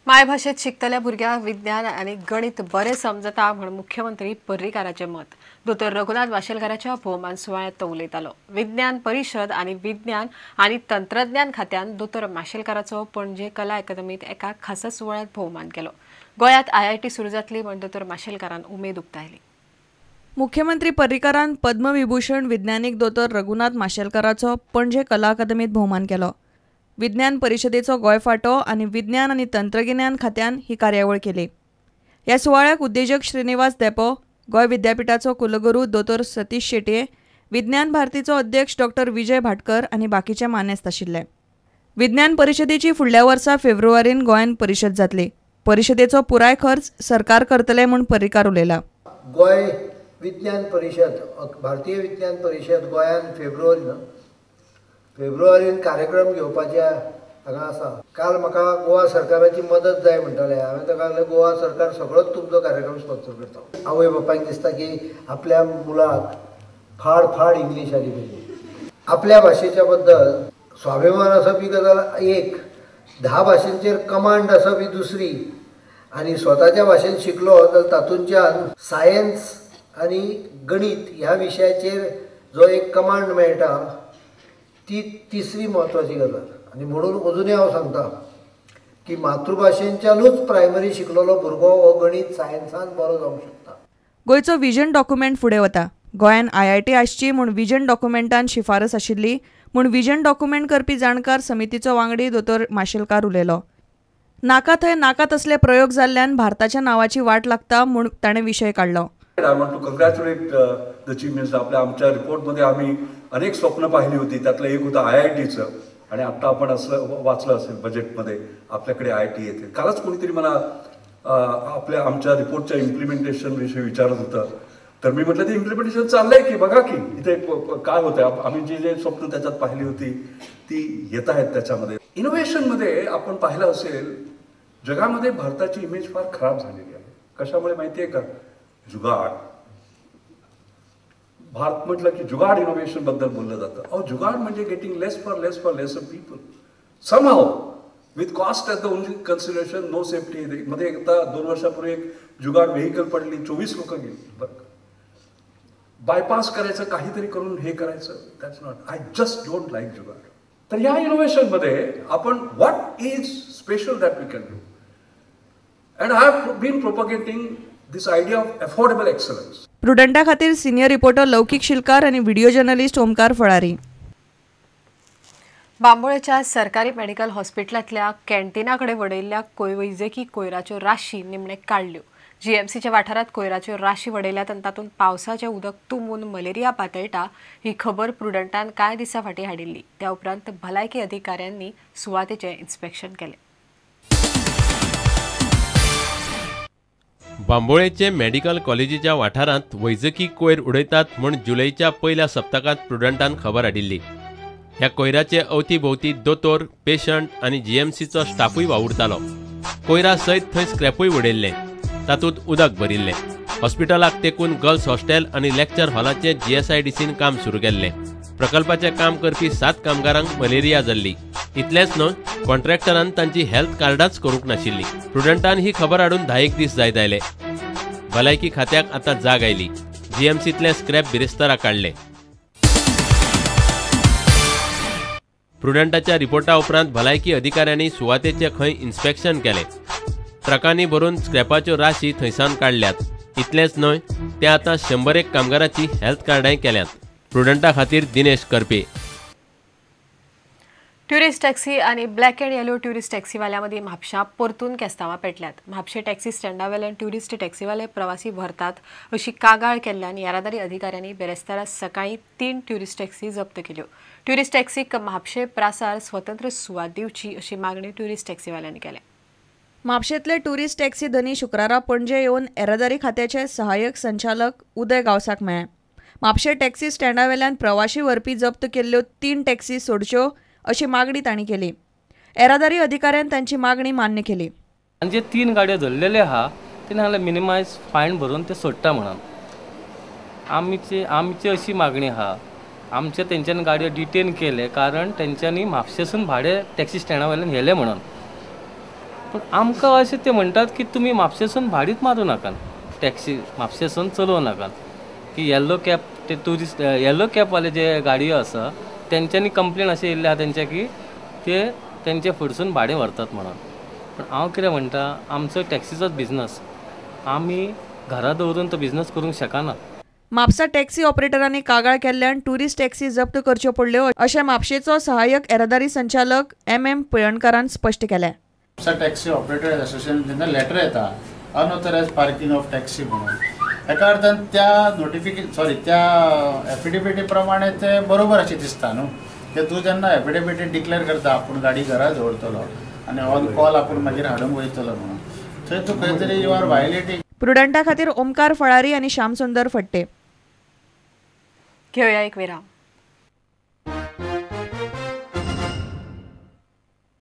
मायभाशेत शिकतल्या भुरग्यांक विज्ञान आनी गणित बरें समजता म्हूण मुख्यमंत्री पर्रीकाराचें मत. दोतोर रघुनाथ माशेलकाराच्या भोवमान सुवाळ्यांत तो उलयतालो. विज्ञान परिशद आनी विज्ञान आनी तंत्रज्ञान खात्यान दोतोर माशेलकाराचो पणजे कला अकादमीत एका खासा सुवाळ्यांत भोवमान केलो. गोंयांत IIT सुरू जातली म्हूण दोतोर माशेलकारान उमेद उक्तायली. मुख्यमंत्री पर्रीकारान पद्मविभूषण विज्ञानीक दोतोर रघुनाथ माशेलकाराचो पणजे कला अकादमीत भोवमान केलो. विज्ञान परिशदेचो गोंय फांटो आनी विज्ञान आनी तंत्रगिन्यान खात्यान ही कार्यावळ केली. ह्या सुवाळ्याक उद्देजक श्रीनिवास धेंपो, गोंय विद्यापीठाचो कुलगुरू दोतोर सतीश शेटये, विज्ञान भारतीचो अध्यक्ष डॉक्टर विजय भाटकर आनी बाकीचे मानेस्त आशिल्ले. विज्ञान परिशदेची फुडल्या वर्सा फेब्रुवारीन गोंयांत परिशद जातली. परिशदेचो पुराय खर्च सरकार करतले म्हूण पर्रीकार उलयला. गोंय विज्ञान परिशद, भारतीय विज्ञान परिशद गोंयांत फेब्रुवारीन कार्यक्रम घेवपाचे हांगा आसा. काल म्हाका गोवा सरकाराची मदत जाय म्हणटाले. हांवें ताका सांगलें गोवा सरकार सगळोच तुमचो कार्यक्रम स्पॉन्सर करता. आवय बापायक दिसता की आपल्या मुलाक फाड फाड इंग्लीश आली पाहिजे. आपल्या भाशेच्या बद्दल स्वाभिमान आसप ही गजाल एक, 10 भाशेंचेर कमांड आसप ही दुसरी, आनी स्वताच्या भाशेन शिकलो जाल्यार तातूंतल्यान सायन्स आनी गणित ह्या विशयाचेर जो एक कमांड मेळटा ती तिसरी म्हत्वाची गजाल. आनी म्हणून अजुनूय हांव सांगता की मातृभाशेंच्यानूच प्रायमरी शिकलेलो भुरगो हो गणित सायन्सान बरो जावंक शकता. गोंयचो विजन डॉक्युमेंट फुडें वता. गोंयान IIT आसची म्हूण विजन डॉक्युमेंटान शिफारस आशिल्ली म्हूण विजन डॉक्युमेंट करपी जाणकार समितीचो वांगडी दोतोर माशेलकार उलयलो. नाका थंय नाका तसले प्रयोग जाल्ल्यान भारताच्या नांवाची वाट लागता म्हूण ताणें विशय काडलो. I want to congratulate the chief minister. आपल्या आमच्या रिपोर्टमध्ये आम्ही अनेक स्वप्न पाहिली होती, त्यातलं एक होतं IITचं, आणि आत्ता आपण असं वाचलं असेल बजेटमध्ये आपल्याकडे IIT येते. कालच कोणीतरी मला आपल्या आमच्या रिपोर्टच्या इम्प्लिमेंटेशन विषयी विचारत होतं, तर मी म्हटलं ते इम्प्लिमेंटेशन चाललंय की बघा की इथे काय होतंय. आम्ही जे जे स्वप्न त्याच्यात पाहिली होती ती येत आहेत त्याच्यामध्ये. इनोव्हेशनमध्ये आपण पाहिलं असेल जगामध्ये भारताची इमेज फार खराब झालेली आहे. कशामुळे माहिती आहे का? जुगाड. भारत म्हटलं की जुगाड इनोव्हेशन बद्दल बोललं जातं. अहो जुगाड म्हणजे getting less for less for less of people somehow with cost as the only consideration, no safety. मध्ये एकदा 2 वर्षापूर्वी एक जुगाड व्हेकल पडली, 24 लोक गेली. बरं, बायपास करायचं काहीतरी करून हे करायचं, that's not. I just don't like jugaad. तर ह्या इनोव्हेशनमध्ये आपण what is special that we can do, and I have been propagating this idea of affordable excellence. प्रुडंटा खातीर सिनियर रिपोर्टर लौकिक शिलकार आणि व्हिडिओ जर्नलिस्ट ओमकार फळारी. बांबोळेच्या सरकारी मेडिकल हॉस्पिटलांतल्या कॅन्टीनाकडे वडयल्ल्या वैजकी कोयराच्यो राशी निमणे काडल्यो. जीएमसीच्या वाठारांत कोयराच्यो राशी वडयल्यात आनी तातूंत पावसाचें उदक तुंबून मलेरिया पातळटा ही खबर प्रुडंटान कांय दिसां फाटीं हाडिल्ली. त्या उपरांत भलायकी अधिकाऱ्यांनी सुवातेचें इन्स्पेक्शन केलें. बांबोळेचे मेडिकल कॉलेजीच्या वाठारांत वैजकी कोयर उडयतात म्हूण जुलयच्या पयल्या सप्तकांत प्रुडंटान खबर हाडिल्ली. ह्या कोयराचे अवती भोवती दोतोर, पेशंट आनी जीएमसीचो स्टाफूय वावुरतालो. कोयरा सयत थंय स्क्रॅपूय उडयल्लें, तातूंत उदक भरिल्लें. हॉस्पिटलाक तेकून गर्ल्स हॉस्टेल आनी लेक्चर हॉलाचें GSIDCन काम सुरू केल्लें. प्रकल्पाचें काम करपी 7 कामगारांक मलेरिया जाल्ली. इतलेंच न्हय, कॉन्ट्रॅक्टरान तांची हेल्थ कार्डांच करूंक नाशिल्ली. प्रुडंटान ही खबर हाडून 10 दीस जायत आयले. भलायकी खात्याक आतां जाग आयली. जीएमसींतले स्क्रॅप बिरेस्तारा काडले. प्रुडंटाच्या रिपोर्टा उपरांत भलायकी अधिकाऱ्यांनी सुवातेचें खंय इन्स्पेक्शन केलें. ट्रकांनी भरून स्क्रॅपाच्यो राशी थंयसावन काडल्यात. इतलेंच न्हय, ते आतां 101 कामगारांची हेल्थ कार्डांय केल्यांत. प्रुडंटा खातीर दिनेश करपे. ट्युरिस्ट टॅक्सी आनी ब्लॅक अँड येलो ट्युरिस्ट टॅक्सीवाल्या मदीं म्हापशां परतून केस्तांवां पेटल्यात. म्हापशें टॅक्सी स्टँडा वेल्यान ट्युरिस्ट टॅक्सीवाले प्रवासी भरतात अशी कागाळ केल्ल्यान येरादारी अधिकाऱ्यांनी बेरेस्तारा सकाळीं 3 ट्युरिस्ट टॅक्सी जप्त केल्यो. ट्युरिस्ट टॅक्सीक म्हापशें प्रासार स्वतंत्र सुवात दिवची अशी मागणी ट्युरिस्ट टॅक्सीवाल्यांनी केल्या. म्हापशेंतले ट्युरिस्ट टॅक्सी धनी शुक्रारा पणजे येवन येरादारी खात्याचे सहाय्यक संचालक उदय गांवसाक मेळ्ळे. म्हापशें टॅक्सी स्टँडा वेल्यान प्रवाशी व्हरपी जप्त केल्ल्यो 3 टॅक्सी सोडच्यो अशी मागणी तांणी केली. येरादारी अधिकाऱ्यान तांची मागणी मान्य केली. आनी जे 3 गाडयो धरलेले आहा ते नाजाल्यार मिनिमायज फायन भरून ते सोडटा म्हणून आमची अशी मागणी आहा. आमचे तेंच्यानी गाडयो डिटेन केले कारण तेंच्यांनी म्हापशेसून भाडें टॅक्सी स्टँडा वयल्यान व्हेलें म्हणून. पूण आमकां अशें ते म्हणटात की तुमी म्हापशेसून भाडीच मारूं नाकात, टॅक्सी म्हापशेसून चलोवं नाकात की येल्लो कॅब ते ट्युरिस्ट येल्लो कॅबवाले जे गाडयो आसा तेंच्यांनी कंप्लेन अशें येयल्ले आहा तेंच्या की ते तेंचे फुडसून भाडें व्हरतात म्हणून. पूण हांव कितें म्हणटा, आमचो टॅक्सीचोच बिजनस, आमी घरा दवरून तो बिजनस करूंक शकना. म्हापसा टॅक्सी ऑपरेटरांनी कागाळ केल्ल्यान ट्युरिस्ट टॅक्सी जप्त करच्यो पडल्यो अशें म्हापशेचो सहाय्यक येरादारी संचालक एम पिळणकारान स्पश्ट केलें. म्हापसा टॅक्सी ऑपरेटर असोसिएशन जेन्ना लेटर येता अनऑथरायज पार्किंग ऑफ टॅक्सी म्हणून, एका अर्थान त्या नोटिफिकेशन सॉरी त्या एफिडेविटी प्रमाणे ते बरोबर अशें दिसता न्हू की तूं जेन्ना एफिडेविटी डिक्लेअर करता आपूण गाडी घरा दवरतलो आनी ऑन कॉल आपूण मागीर हाडूंक वयतलो म्हणून, थंय तूं खंय तरी you are violating. प्रुडंटा खातीर ओमकार फळारी आनी श्यामसुंदर फट्टे. घेवया एक विराम.